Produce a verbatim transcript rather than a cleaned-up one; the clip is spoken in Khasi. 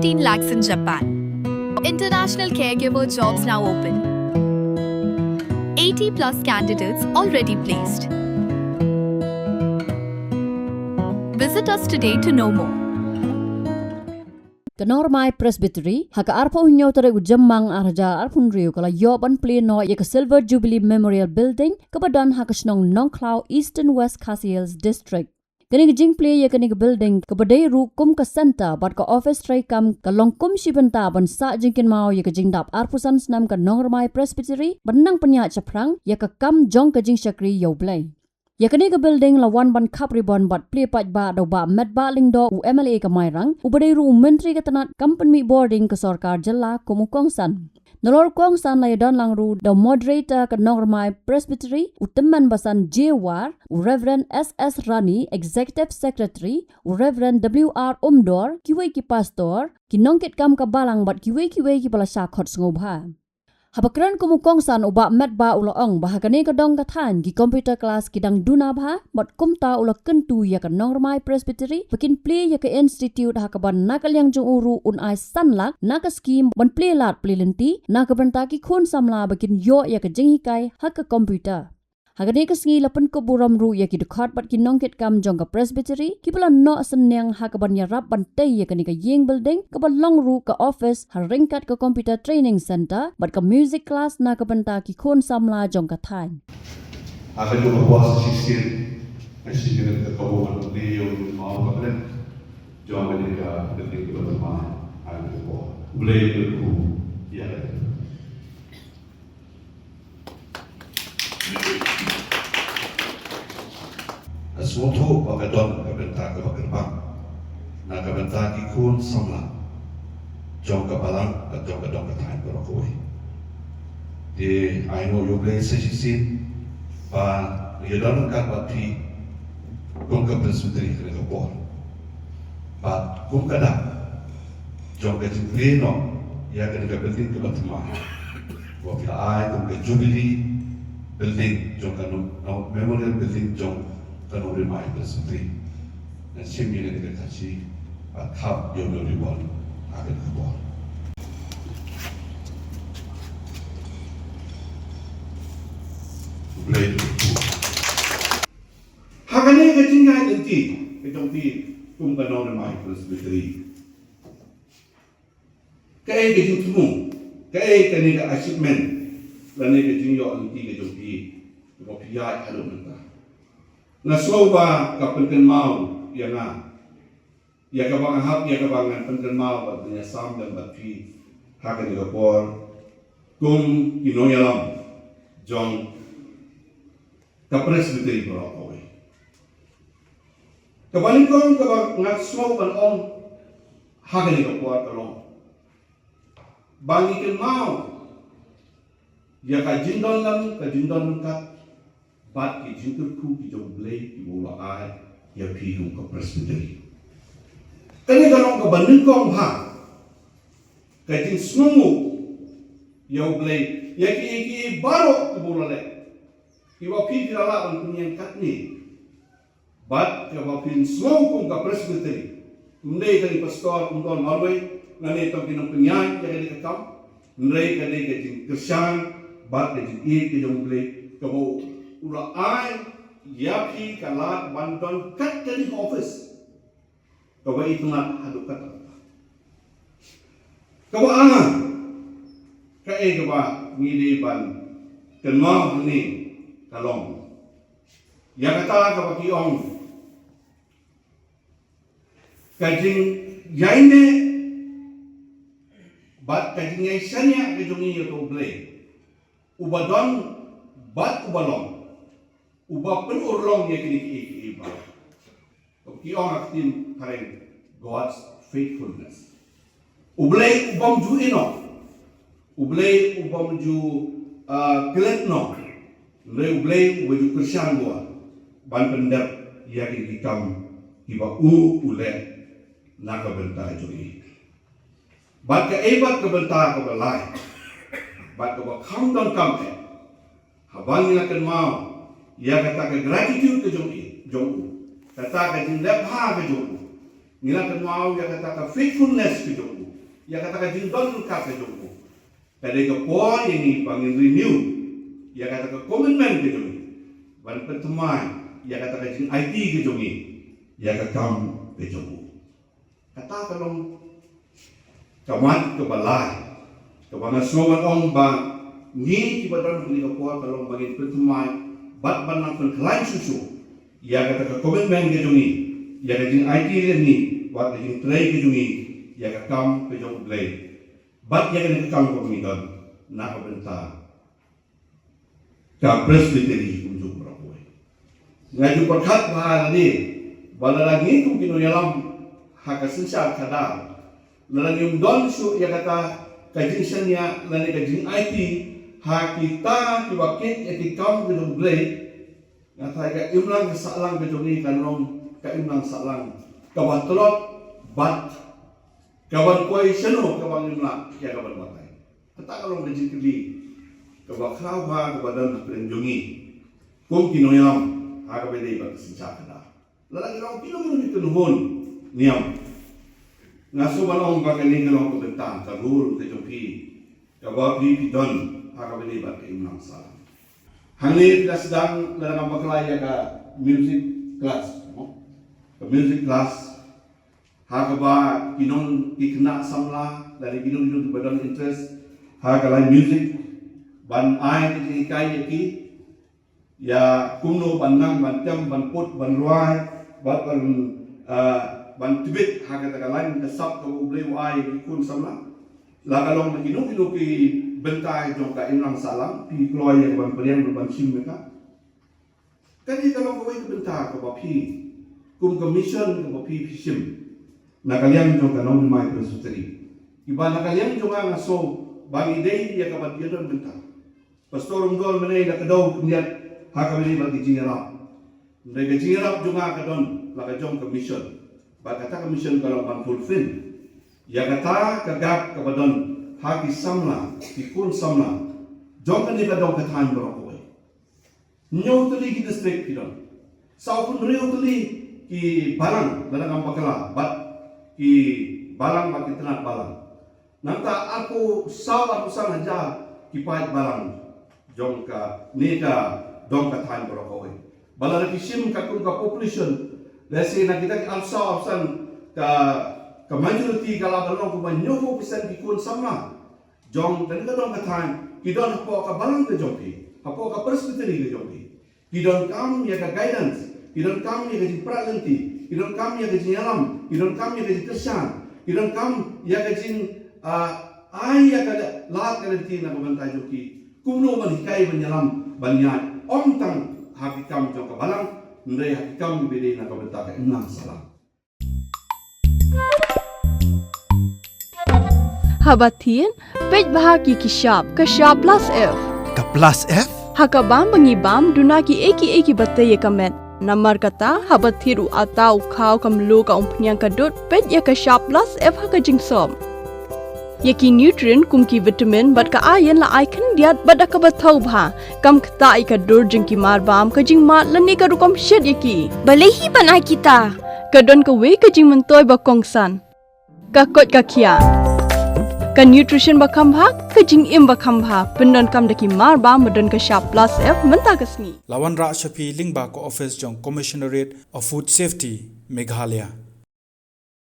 fifteen lakhs in Japan. International caregiver jobs now open. eighty plus candidates already placed. Visit us today to know more. Ka Nongrimai Presbytery, ha ka arphew hynñiew tarik u Jymmang ar hajar arphew hynriew ka la ïoh ban plie noh ïa ka Silver Jubilee Memorial Building, kaba don ha ka shnong Nongkhlaw, Eastern West Khasi Hills District. Kane ka jingplie ïa kane ka building kaba dei ruh kum ka centre bad ka office treikam ka long kum shi bynta ban sah jingkynmaw ïa ka jingdap arphew san snem ka Nongrimai Presbytery ban nang pynïaid shaphrang ïa ka kam jong ka jingshakri ïa U Blei. Ïa kane ka building la wan ban khap ribon bad plie paidbah da u Bah Metbah Lyngdoh, u M L A ka Mairang, uba dei ruh u Myntri ka tnat kam pynmih bording ka sorkar jylla kum u kongsan. Nalor u kongsan la ïadon lang ruh da u moderator ka Nongrimai Presbytery, u tymmen basan J War, u Reverend S S Rani, Executive Secretary, u Reverend W R Umdor, kiwei ki pastor, ki nongkitkam ka balang bad kiwei kiwei kiba la shah khot sngewbha. Haba kren kum u kongsan, u Bah Metbah u la ong ba ha kane ka dong ka thaiñ ki computer class ki dang duna bha, bad kumta u la kyntu ïa ka Nongrimai Presbytery ba kin plie ïa ka institute, ha kaba na ka liang jong u ruh un ai san lak na ka skhim ban plie lad plie lynti na ka bynta ki khun samla ba kin ïoh ïa ka jinghikai ha ka computer. Ha kane ka sngi la pynkup burom ruh ïa ki dkhot bad ki nongkitkam jong ka Presbytery kiba la noh synñiang ha kaban ïarap ban tei ïa kane ka ïing building kaba long ruh ka office ha ryngkat ka Computer Training Centre bad ka music class na ka bynta ki khun samla jong ka thaiñ. Ha kane ka por sa shisien nga sngewthuh ka kaba ngan plie ïa u maw ka pyrthei jong kane ka building kaba thymmai. Ha kane ka por U Blei u kyrkhu ïa kane. Nga sngewthuh ba ka don ka bynta kaba kyrpang na ka bynta ki khun samla jong ka balang bad jong ka dong ka thaiñ baroh kawei. Te ai nguh ïa U Blei sa shisien ba ngi ïadon ryngkat bad phi kum ka Presbytery ha kane ka por. Bad kum ka dak jong ka jingplie noh ïa kane ka building kaba thymmai, ba phi la ai kum ka Jubilee Building jong ka Nong-, Nong-, Memorial Building jong ka Nongrimai Presbytery. Ngan shim ïa kane ka Khachi bad khap ïa u ribon ha kane ka por. Khublei. Ha kane ka jingïaid lynti ka jong phi kum ka Nongrimai Presbytery, kaei ka jingthmu, kaei kane ka achievement lane ka jingïoh lynti ka jong phi kaba phi ïaid haduh mynta? Nga sngew ba ka pynkynmaw ïa nga ïa kaba nga hap, ïa kaba ngan pynkynmaw bad ban ïasam lem bad phi ha kane ka por kum ki nongïalam jong ka Presbytery baroh kawei. Kaba nyngkong kaba nga sngew ban ong ha kane ka por ka long ba ngi kynmaw ïa ka jingdon lang, ka jingdon ryngkat bad ki jingkyrkhu ki jong U Blei kiba u la ai ïa phi kum ka Presbytery. Kane ka long kaba nyngkong bha, ka jingsngewnguh ïa U Blei ïa ki, ïa ki baroh kiba u la leh, kiba phi phi la lah ban pynïeng katne. Bad kaba phin sngew kum ka Presbytery, ym dei tang i pastor, ym don marwei, lane tang ki nongpynïaid ïa kane ka kam, hynrei ka dei ka jingkyrshan bad ka jingïeit ka jong U Blei kaba u la ai ïa phi ka lad ban don kat kane ka office kaba itynnad haduh katta. Kaba ar, kaei kaba ngi dei ban kynmaw hangne ka long ïa kata kaba ki ong ka jingïaineh bad ka jingïaishaniah ka jong ngi ïa uto U Blei uba don bad uba long, uba pynurlong ïa kine kiei kiei baroh. Ki ong ha ka ktien phareng, God's faithfulness. U Blei u bym ju ïehnoh, U Blei u bym ju, ah, klet noh, hynrei U Blei uba ju kyrshan bor ban pyndep ïa kine ki kam kiba u u leh na ka bynta jong ngi. Bad kaei pat ka bynta kaba lai bad kaba kham donkam eh, haba ngi la kynmaw ïa kata ka gratitude ka jong i, jong u, kata ka jingleh bha ka jong u, Ngi la kynmaw ïa kata ka faithfulness ka jong u, ïa kata ka jingdon ryngkat ka jong u. Ka dei ka por ïa ngi ba ngin renew ïa kata ka commitment ka jong ngi ban pynthymmai ïa kata ka jingaiti ka jong ngi ïa ka kam ka jong u. Kata ka long ka mat kaba lai kaba nga sngew ban ong ba ngi kiba don ha kane ka por ka long ba ngin pynthymmai bad ban nang pynkhlaiñ shuh shuh ïa kata ka commitment ka jong ngi, ïa ka jingaiti lem ngi bad ka jingtrei ka jong ngi ïa ka kam ka jong U Blei. Bad ïa kane ka kam kaba ngi don na ka bynta ka Presbytery kumjuh baroh kawei. Nga ju pyrkhat bha lade ba lada ngi kum ki nongïalam ha ka synshar khadar, lada ngim don shuh ïa kata ka jingshaniah lane ka jingaiti ha kita kiba kit ïa ki kam ka jong U Blei, nga tharai ka imlang ka sahlang ka jong ngi kan long ka imlang sahlang kaba tlot bad kaban poi shano kaba ngim lah ïa kaban batai. Kata ka long ka jingkylli kaba khraw bha kaba don hapdeng jong ngi kum ki nongïalam ha kaba ïadei bad ka synshar khadar. Lada ngi long kino kino ki kynhun niam, nga sngew ban ong ba kane ka long ka bynta ka role ka jong phi kaba phi phi don ha kaba ïadei bad ka imlang sahlang. Hangne phi la sdang lada ngam bakla ïa ka music class, mo? Ka music class ha kaba ki nong ki khynnah samla lane kino kino kiba don interest ha ka lain music ban ai ka jinghikai ïa ki ïa kumno ban nang ban tem ban put ban rwai bad ban, ah, ban tbit ha kata ka lain ka sap kaba U Blei u ai ïa ki khun samla. La ka long na kino kino ki bynta jong ka imlang sahlang phi kloi ïa ka ban pdiang ban shim ïa ka. Kane ka long kawei ka bynta kaba phi kum ka mission kaba phi phi shim na ka liang jong ka Nongthymmai Presbytery. Kiba na ka liang jong nga nga sngew ba ngi dei ïa kaba ïadon bynta. Pastor Umdor mynne la ka dei khyndiat ha kaba ïadei bad ka jingïarap. Hynrei ka jingïarap jong nga ka don la ka jong ka mission. Bad kata ka mission ka long ban fulfill ïa kata ka gap kaba don ha ki samla, ki khun samla jong kane ka dong ka thaiñ baroh kawei. Hynñiew tylli ki district ki don. Sawphew hynriew tylli ki balang lada ngam bakla bad ki balang bad ki tnat balang. Nangta arphew saw arphew san hajar ki paid balang jong kane ka dong ka thaiñ baroh kawei. Ba lada ki shim katkum ka population, lehse na kita ki arphew saw arphew san ka, ka majority ka lah ban long kumba hynñiewphew percent ki khun samla jong kane ka dong ka thaiñ ki don hapoh ka balang ka jong phi, hapoh ka Presbytery ka jong phi. Ki donkam ïa ka guidance, ki donkam ïa ka jingpyrkhat lynti, ki donkam ïa ka jingïalam, ki donkam ïa ka jingkyrshan, ki donkam ïa ka jing, ah, ai ïa ka lad ka lynti na ka bynta jong ki. Kumno ban hikai ban ïalam ban ïaid ym tang ha ki kam jong ka balang, hynrei ha ki kam kiba dei na ka bynta ka imlang sahlang. Haba thied, peit bha ki ki shap, ka shap plus F. Ka plus F? Ha ka bam ba ngi bam, duna ki ei ki ei kiba tei ïa ka met. Namar kata, haba thied u atta u khaw ka mluh ka umphniang ka dud, peit ïa ka shap plus F ha ka jingsop. Ïa ki nutrient kum ki vitamin bad ka iron la ai khyndiat bad da kaba thaw bha. Kam ktah ïa ka dur jong ki mar bam ka jingmad lane ka rukom shet ïa ki. Balei hi ban ai kita? Ka don kawei ka jingmyntoi ba kongsan. Ka koit ka khiah. Ka nutrition ba kham bha, ka jingim ba kham bha. Pyndonkam da ki mar bam ba don ka shap plus F mynta ka sngi. La wanrah sha phi lyngba ka office jong Commissionerate of Food Safety, Meghalaya.